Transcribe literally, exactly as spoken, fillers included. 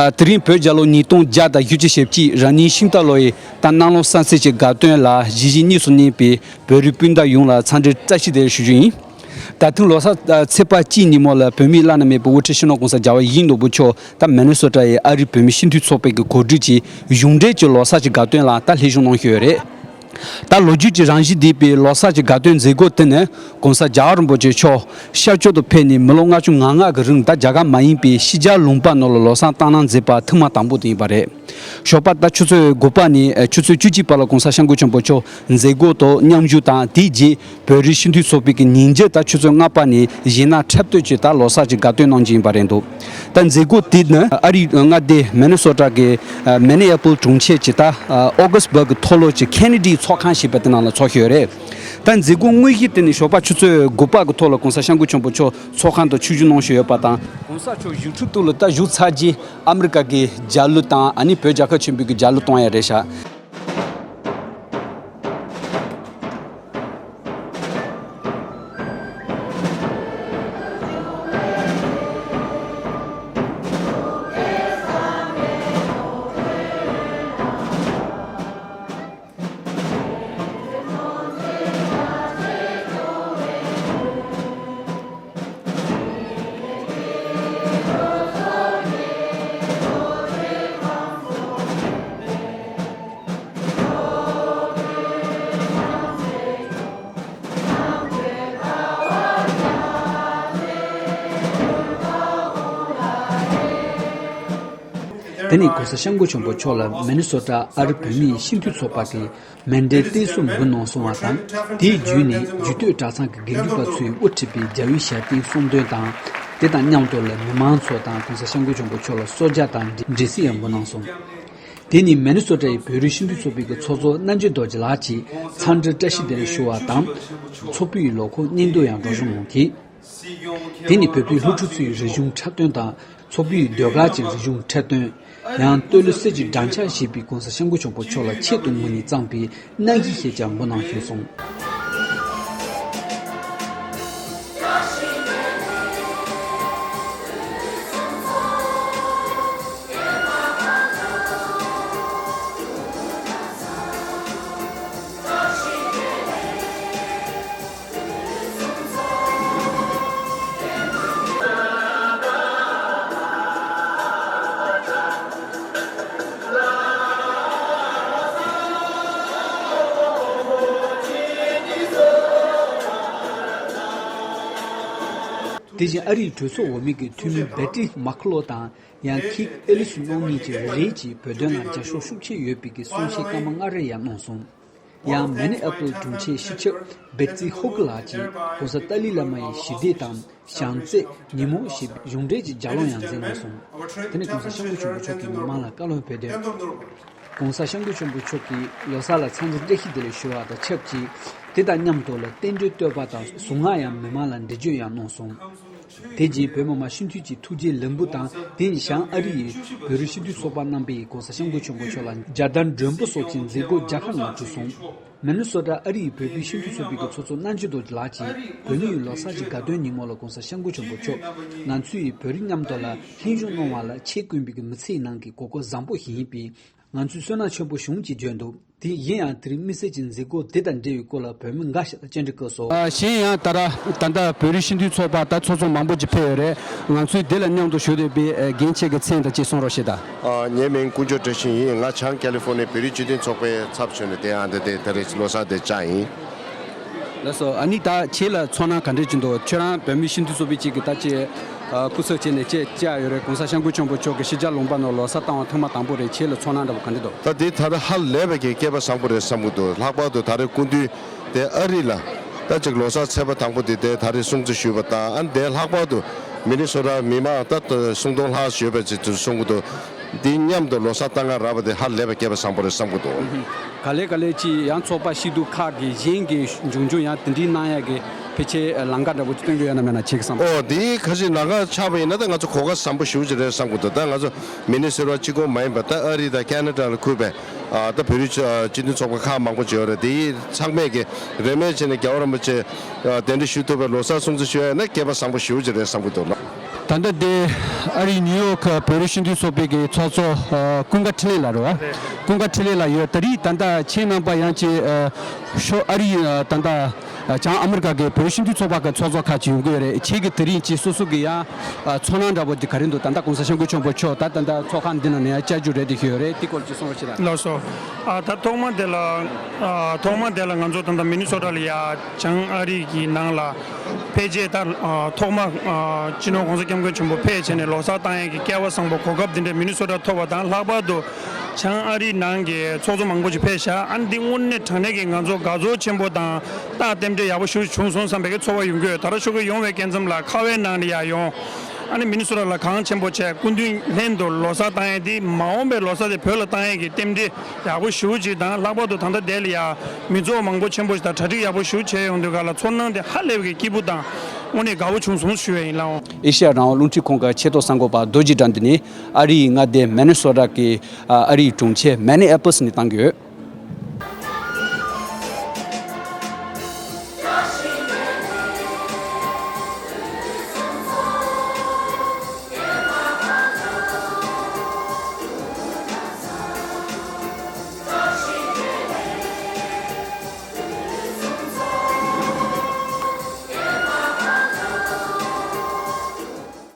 ཨ། དེ་རིང་བོད་རྒྱལ་ལོ་ཉིས་སྟོང་བརྒྱ་དང་བཞི་བཅུ་ཞེ་གཅིག་རང་ཉིད་ཤིང་རྟ་ལོ་ཡི་ད་གནམ་ལོ་གསར་ཚེས་ཀྱི་དགའ་སྟོན་ལ་གཞིས་བྱེས་གཉིས་སུ་གནས་པའི་བོད་རིགས་སྤུན་ཟླ་ཡོངས་ལ་འཚམས་འདྲི་བཀྲ་ཤིས་བདེ་ལེགས་ཞུ་རྒྱུ་ཡིན། ད་ཐེངས་ལོ་གསར་ཚེས་པ་གཅིག་ཉིན་མོ་ལ་བོད་མིའི་བླ་ན་མེད་པའི་དབུ་ཁྲིད་སྤྱི་ནོར་༸གོང་ས་༸རྒྱལ་བ་ཡིད་བཞིན་ནོར་བུ་མཆོག་ད་མི་ནི་སོ་ཊ་ཡི་ཨ་རིའི་བོད་མིའི་སྤྱི་འཐུས་ཚོགས་པའི་གི་གོ་སྒྲིག་གིས་གཞུང་འབྲེལ་གྱི་ལོ་གསར་གྱི་དགའ་སྟོན་ལ་ད་སླེབས་བཞུགས་གནང་བཞིན་ཡོད་རེད། ད་ལོ་རྒྱུས་ཀྱི་རང་བཞིན་ལྡན་པའི་ལོ་གསར་གྱི་དགའ་སྟོན་མཛད་སྒོ་དེ་ནི་༸གོང་ས་༸རྒྱལ་བ་རིན་པོ་ཆེ་མཆོག་ཤར་ཕྱོགས་སུ་ཕེབས་ནས་མི་ལོ་ལྔ་བཅུ་ང་ལྔ་གི་རིང་ད་རྒྱ་གར་མ་ཡིན་པའི་ཕྱི་རྒྱལ་ལུང་པ་ནང་ལ་ལོ་གསར་བཏང་གནང་མཛད་པ་ཐེངས་མ་དང་པོ་དེ་ཡིན་པ་རེད། ཞོགས་པ་ད་ཆུ་ཚོད་དགུ་པ་ནས་ཆུ་ཚོད་བཅུ་གཅིག་བར་ལ་༸གོང་ས་༸སྐྱབས་མགོན་ཆེན་པོ་མཆོག་མཛད་སྒོ་དང་མཉམ་ཞུགས་དང་། དེའི་རྗེས་བོད་རིགས་སྤྱི་འཐུས་ཚོགས་པའི་གི་ཉིན་རྒྱུན་ད་ཆུ་ཚོད་ལྔ་པ་ནས་གཞས་སྣ་འཁྲབ་སྟོན་གྱིས་ད་ལོ་གསར་གྱི་དགའ་སྟོན་གནང་རྒྱུ་ཡིན་པ་རེད་འདུག་ད་མཛད་སྒོ་དེ་ནི་ཨ་རིའི་མངའ་སྡེ་མི་ནི་སོ་ཊ་གི་མི་ནི་ཨེ་པོལ་གྲོང་ཁྱེར་གྱི་ད་ཨོ་གྷུ་སི་སྦར་གི་མཐོ་སློབ་ཀྱི་ཁེ་ནེ་ཌི་ཚོགས་ཁང་ཞེས་པ་དེ་ནང་ལ་འཚོགས་བཞིན་ཡོད་རེད། ད་མཛད་སྒོ་དངོས་གཞི་དེ་ནི་ཞོགས་པ་ཆུ་ཚོད་དགུ་པ་གི་ཐོག་ལ་༸གོང་ས་༸སྐྱབས་མགོན་ཆེན་པོ་མཆོག་ཚོགས་ཁང་དུ་ཆིབས་བསྒྱུར་གནང་བཞིན་ཡོད་པ་དང་། གོང་ས་མཆོག་ཡུལ་གྲུ་དེ་ལ་ད་བཞུགས་ཚར་རྗེས་ཨ་མི་རི་ཀ་གི་རྒྱལ་གླུ་དང་ཨ་ནི་བོད་རྒྱལ་ཁབ་ཆེན་པོའི་གི་རྒྱལ་གླུ་གཏོང་ཡ་རེད་ཤག་དེ་ནས་༸གོང་ས་༸སྐྱབས་མགོན་ཆེན་པོ་མཆོག་ལ་མི་ནི་སོ་ཊ་ཨ་རི་བོད་མིའི་སྤྱི་འཐུས་ཚོགས་པ་གི་མཎྜལ་རྟེན་གསུམ་འབུལ་གནང་སོང་བ་དང་། དེའི་བརྒྱུད་ནས་རྒྱུད་སྟོད་གྲྭ་ཚང་གི་དགེ་འདུན་པ་ཚོས་དབུ་ཁྲིད་པའི་རྒྱལ་བའི་ཞབས་བརྟན་གསུང་འདོན་དང་། དེ་དང་མཉམ་དུ་ལ་མི་མང་ཚོ་དང་༸གོང་ས་༸སྐྱབས་མགོན་ཆེན་པོ་མཆོག་ལ་གསོལ་ཇ་དང་འབྲས་སིལ་ཡང་འབུལ་གནང་སོང་། དེ་ནི་མི་ནི་སོ་ཊ་ཡི་བོད་རིགས་སྤྱི་འཐུས་ཚོགས་པའི་གི་ཚོགས་གཙོ་རྣམ་རྒྱལ་རྡོ་རྗེ་ལགས་ཀྱིས་འཚམས་འདྲི་བཀྲ་ཤིས་བདེ་ལེགས་ཞུ་བ་དང་། ཚོགས་ཕེབས་ཡུལ་ལོ་འཁོར་སྙན་ཐོ་ཡང་སྒྲོག་སྦྱང་གནང་གིས། དེ་ནི་བོད་པའི་སློབ་ཕྲུག་ཚོའི་རིག་གཞུང་འཁྲབ་སྟོན་དང་། ཚོགས་པའི་ཟློས་གར་གྱི་རིག་གཞུང་འཁྲབ་སྟོན། ཡང་སྟོད་ལུང་གསེར་གྱི་སྦྲང་ཆར་ཞེས་པའི་༸གོང་ས་༸སྐྱབས་མགོན་ཆེན་པོ་མཆོག་ལ་ཆེད་དུ་མོས་ནས་བརྩམས་པའི་སྣང་བཞི་ཞེས་ཀྱང་འབོད་གནང་ཞུས་སོང་། དེ་བཞིན་ཨ་རིའི་གྲོས་ཚོགས་འོས་མི་གི་འཐུས་མི་སྦེ་ཏི་མ་ཁི་ལོ་དང་། ཡང་ཁིག་ཨེ་ལི་སི་ནོང་གཉིས་ཀྱིས་རེ་རེ་བཞིན་བོད་དོན་ལ་རྒྱབ་སྐྱོར་ཤུགས་ཆེ་ཡོད་པའི་གི་གསུང་བཤད་སྐར་མ་ལྔ་རེ་ཡང་གནང་སོང་། ཡང་མི་ནི་ཨེ་པོལ་གྲོང་ཁྱེར་གཞིས་ཆགས་སྦེ་ཏི་ཧོ་ཀི་ལགས་ཀྱིས་༸གོང་ས་ཏཱ་ལའི་བླ་མ་ཡི་ཞི་བདེ་དང་བྱམས་བརྩེ་ཉིན་མོ་ཞེས་གཞུང་འབྲེལ་གྱི་ལྗགས་ཀློག་ཡང་མཛད་གནང་སོང་། དེ་ནས་༸གོང་ས་༸སྐྱབས་མགོན་ཆེན་པོ་མཆོག་གིས་མི་མང་ལ་བཀའ་སློབ་ཕེབས་དོན། ༸གོང་ས་༸སྐྱབས་མགོན་ཆེན་པོ་མཆོག་གིས་ལོ་གསར་ལ་འཚམས་འདྲི་བཀྲ་ཤིས་བདེ་ལེགས་ཞུ་བ་དང་ཆབས་ཅིག་དེ་དང་མཉམ་དུ་ལ་རྟེན་འབྲེལ་བསྟོད་པ་དང་གཟུངས་སྔགས་ཡང་མི་མང་ལ་འདྲི་གཅོད་ཡང་གནང་སོང་། དེ་རྗེས་བོད་མི་མང་སྤྱི་འཐུས་ཀྱི་ཐུགས་རྗེ་ལེགས་འབུལ་དང་། དེ་ཡི་ཞང་ཨ་རི་ཡི་བོད་རིགས་སྤྱི་འཐུས་ཚོགས་པ་རྣམ་པས་༸གོང་ས་༸སྐྱབས་མགོན་ཆེན་པོ་མཆོག་ལ་རྒྱལ་དར་མགྲོན་པོ་སོགས་ཀྱི་མཛད་སྒོ་རྒྱལ་ཁ་ལ་གྲུབ་སོང་། མི་ནི་སོ་ཊ་ཨ་རི་ཡི་བོད་པའི་སྤྱི་འཐུས་ཚོགས་པའི་གི་ཚོགས་གཙོ་རྣམ་རྒྱལ་རྡོ་རྗེ་ལགས་ཀྱིས་བོད་མི་ཡི་ལོ་གསར་གྱི་དགའ་སྟོན་ཉིན་མོ་ལ་༸གོང་ས་༸སྐྱབས་མགོན་ཆེན་པོ་མཆོག་ང་ཚོ་ཡི་བོད་རིགས་མཉམ་དུ་ལ་ལྷན་ཞུགས་གནང་བ་ལ་ཆེད་བསྐོས་པའི་གི་མི་ཚེའི་ནང་གི་གོ་སྐབས་བཟང་པོ་ཞིག་ཡིན་པས། ང་ཚོས་བསོད་ནམས་ཆེན་པོ་བྱུང་ཅེས་བརྗོད་འདུག་དེ་ཡིན་ཡང་དེ་རིང་དམིགས་བསལ་གྱི་མཛད་སྒོ་འདི་དང་འབྲེལ་བའི་སྐོར་ལ་བོད་མི་འགའ་ཞིག་དང་བཅར་འདྲི་བཀོད་སོང་། ཨ། གཞན་ཡང་ད་ར་ད་ལྟ་བོད་རིགས་སྤྱི་འཐུས་ཚོགས་པ་ད་ཚོགས་གཙོ་མང་པོ་ཅིག་ཕེབས་ཡོད་རེད། ང་ཚོས་འདི་ལ་མཉམ་དུ་ཞུགས་བསྡད་པའི་ཨ་རྒན་ཁྱེད་ཀྱི་མཚན་དང་ཅིག་གསུང་རོགས་ཞེས་དང་། ཨ། ངའི་མིང་དཀོན་མཆོག་བཀྲ་ཤིས་ཡིན། ང་བྱང་ཀེ་ལི་ཧྥོ་ནི་བོད་རིགས་སྤྱི་མཐུན་ཚོགས་པའི་ཚབ་བྱས་ནས་དེ་ཡང་འདི་དེ་ད་རེས་ལོ་གསར་དེ་བཅར་ཡིན། ལགས་སོ། ཨ་ནི་ད་ཁྱེད་ལ་ཚོར་སྣང་ག་འདྲས་ཅིག་འདུག་ཁྱོད་རང་བོད་མི་སྤྱི་འཐུས་ཚོགས་པའི་ཅིག་གི་ད་ཅིག་ཨ། སྐུ་ཚབ་བྱས་ནས་ཅིག་བཅར་ཡོད་རེད། ༸གོང་ས་༸སྐྱབས་མགོན་ཆེན་པོ་མཆོག་གི་ཕྱི་རྒྱལ་ལུང་པ་ནང་ལོ་གསར་བཏང་བ་ཐེངས་མ་དང་པོ་རེད། ཁྱེད་ལ་ཚོར་སྣང་འདྲ་པོ་ག་འདྲས་འདུག་ད་འདི་ད་ལྟ་ཧ་ལས་པའི་གི་སྐལ་པ་བཟང་པོ་རེད་བསམ་གྱི་འདུག་ལྷག་པར་དུ་ད་རེས་སྐུ་མདུན་དེ་ཨ་རི་ལ་ད་ཅིག་ལོ་གསར་ཚེས་པ་དང་པོ་དེ་དེ་ད་རེས་སྲུང་བརྩི་ཞུས་པ་དང་། ཨ་ནི་དེ་ལྷག་པར་དུ་མི་ནི་སོ་ཊ་མི་མང་ད་སུམ་སྟོང་ལྷག་ཡོད་པའི་ཅིག་ཏུ་གསུང་གི་འདུག་འདི་མཉམ་དུ་ལོ་གསར་བཏང་ག་རག་པ་དེ་ཧ་ལས་པའི་སྐལ་པ་བཟང་པོ་རེད་བསམ་གྱི་འདུག་ག་ལེ་ག་ལེ་ཅིག་ཡང་ཚོགས་པ་སྐྱིད་སྡུག་ཁག་གི་གཞན་གྱི་འབྱུང་འགྱུར་ཡང་དེ་འདྲའི་གནང་ཡ་གི་ཕལ་ཆེར་ལམ་ཁ་འདྲ་པོ་ཅིག་སྟོན་གྱི་ཡོད་ན་མེད་ན་ཁྱེད་ཀྱི་བསམ་པ། ཨོ་དེ་ཁ་ཅིག་ལམ་ཁ་ཆགས་པ་ཡིན་ན་ད་ང་ཚོ་གོ་སྐབས་བཟང་པོ་ཞེ་པོ་ཅིག་རེད་བསམ་གྱི་འདུག་ད་ང་ཚོ་མི་ནི་སོ་ཊ་གཅིག་པོ་མ་ཡིན་པ་ད་ཨ་རི་དང་ཁེ་ན་ཌ་ལ་ཁུལ་བའི་ཨ་ད་བོད་རིགས་སྤྱི་མཐུན་ཚོགས་པ་ཁག་མང་པོ་ཅིག་ཡོད་རེད། དེ་ཚང་མས་ཀྱི་རེས་མོས་བྱས་ནས་རྒྱལ་བ་རིན་པོ་ཆེ་གདན་འདྲེན་ཞུ་ཐུབ་པའི་ལོ་གསར་སྲུང་བརྩི་ཞུ་ཡ་ཡིན་ན་སྐལ་པ་བཟང་པོ་ཞེ་པོ་ཅིག་རེད་བསམ་གྱི་འདུག་ལགས། ད་ལྟ་དེ་ཨ་རིའི་ནིའུ་ཡོག་བོད་རིགས་སྤྱི་མཐུན་ཚོགས་པའི་གི་ཚོགས་གཙོ་ཨ་ཀུན་དགའ་འཕྲིན་ལས་ལགས་རེད་བ། ཀུན་དགའ་འཕྲིན་ལས་ལགས་ཡོད། ད་རེས་ད་ལྟ་ཁྱེད་རྣམ་པ་ཡང་ཅིག་ཨ་ཤོ་ཨ་རིའི་ཨ་ད་ལྟ་ཨ་བྱང་ཨ་མི་རི་ཀ་གི་བོད་རིགས་སྤྱི་མཐུན་ཚོགས་པ་གི་ཚོགས་གཙོ་ཁག་ཅིག་ཡོང་གི་ཡོད་རེད། ཁྱེད་ཀྱིས་དེ་རིང་ཅིག་སོ་སོ་གི་ཡང་ཨ་ཚོར་སྣང་འདྲ་པོ་དེ་ག་རེ་འདུག་ད་ལྟ་གོང་ས་སྐྱབས་མགོན་ཆེན་པོ་མཆོག་ད་ད་ལྟ་ཚོགས་ཁང་འདི་ནང་ནས་ཡང་བཅར་རྒྱུ་རེད་དེ་ཞུས་ཡོད་རེད། དེ་སྐོར་ཅིག་གསུང་རོགས་བྱེད་དང་། ལགས་སོ། ཨ་ད་ཐོག་མ་དེ་ལ་ཨ་ཐོག་མ་དེ་ལ་ང་ཚོ་ད་ལྟ་མི་ནི་སོ་ཊ་ལ་ཡ་བྱང་ཨ་རི་གི་ནང་ལ་ཕལ་ཆེར་ད་ཨ་ཐོག་མ་ཨ་སྤྱི་ནོར་༸གོང་ས་༸སྐྱབས་མགོན་ཆེན་པོ་ཕེབས་བྱས་ནས་ལོ་གསར་བཏང་ཡས་ཀྱི་སྐལ་བ་བཟང་པོ་གོ་སྐབས་འདི་འདྲ་མི་ནི་སོ་ཊ་ཐོབ་པ་དང་། ལྷག་པར་དུ་བྱང་ཨ་རི་ནང་གི་ཚོགས་གཙོ་མང་པོ་ཞིག་ཕེབས་ཤག་ཨ་ནི་འདི་དངོས་གནས་དྲང་གནས་ཀྱི་ང་ཚོ་དགའ་ཚོར་ཆེན་པོ་དང་། ཏང་རྟེན་འབྲེལ་ཡག་པོ་ཞེ་པོ་བྱུང་སོང་བསམ་པའི་གི་ཚོར་བ་ཡོང་གི་ཡོད། ད་ར་ཤོག་གི་ཡོང་བའི་སྐབས་མཚམས་ལ་ཁ་བའི་ནང་ལ་ཡ་ཡོང་། ཨ་ནི་མི་ནི་སོ་ཊ་ལ་གང་ཆེན་པོ་བྱས། སྐུ་མདུན་ལྷན་དུ་ལོ་གསར་བཏང་ཡས་འདི་མ་འོངས་པའི་ལོ་གསར་དེ་བོད་ལ་བཏང་ཡས་ཀྱི་རྟེན་འབྲེལ་ཡག་པོ་ཞེ་པོ་ཅིག་དང་། ལྷག་པར་དུ་ད་ལྟ་དེ་ལ་ཡ་མི་ཚོགས་མང་པོ་ཆེན་པོ་ཞིག་དང་གྲ་སྒྲིག་ཡག་པོ་ཞེ་པོ་བྱས་ཡོང་དུས་ག་ལ་ཚོར་སྣང་དེ་ཧ་ལས་པའི་གི་སྐྱིད་པོ་དང་དངོས་གནས་དགའ་བོ་བྱུང་སོང་ཞུ་ཡས་ཡིན་ལགས། ཨེ་ཤེ་ཡ་རང་དབང་རླུང་འཕྲིན་ཁང་གི་ཆེད་དོན་གསར་འགོད་པ་རྡོ་རྗེ་དགྲ་འདུལ་ནས་ཨ་རིའི་མངའ་སྡེ་མེ་ནི་སོ་ཊ་གི་ཨ་རིའི་གྲོང་ཁྱེར་མེ་ནི་ཨེ་པོ་ལིས་ནས་བཏང་གི་ཡོད།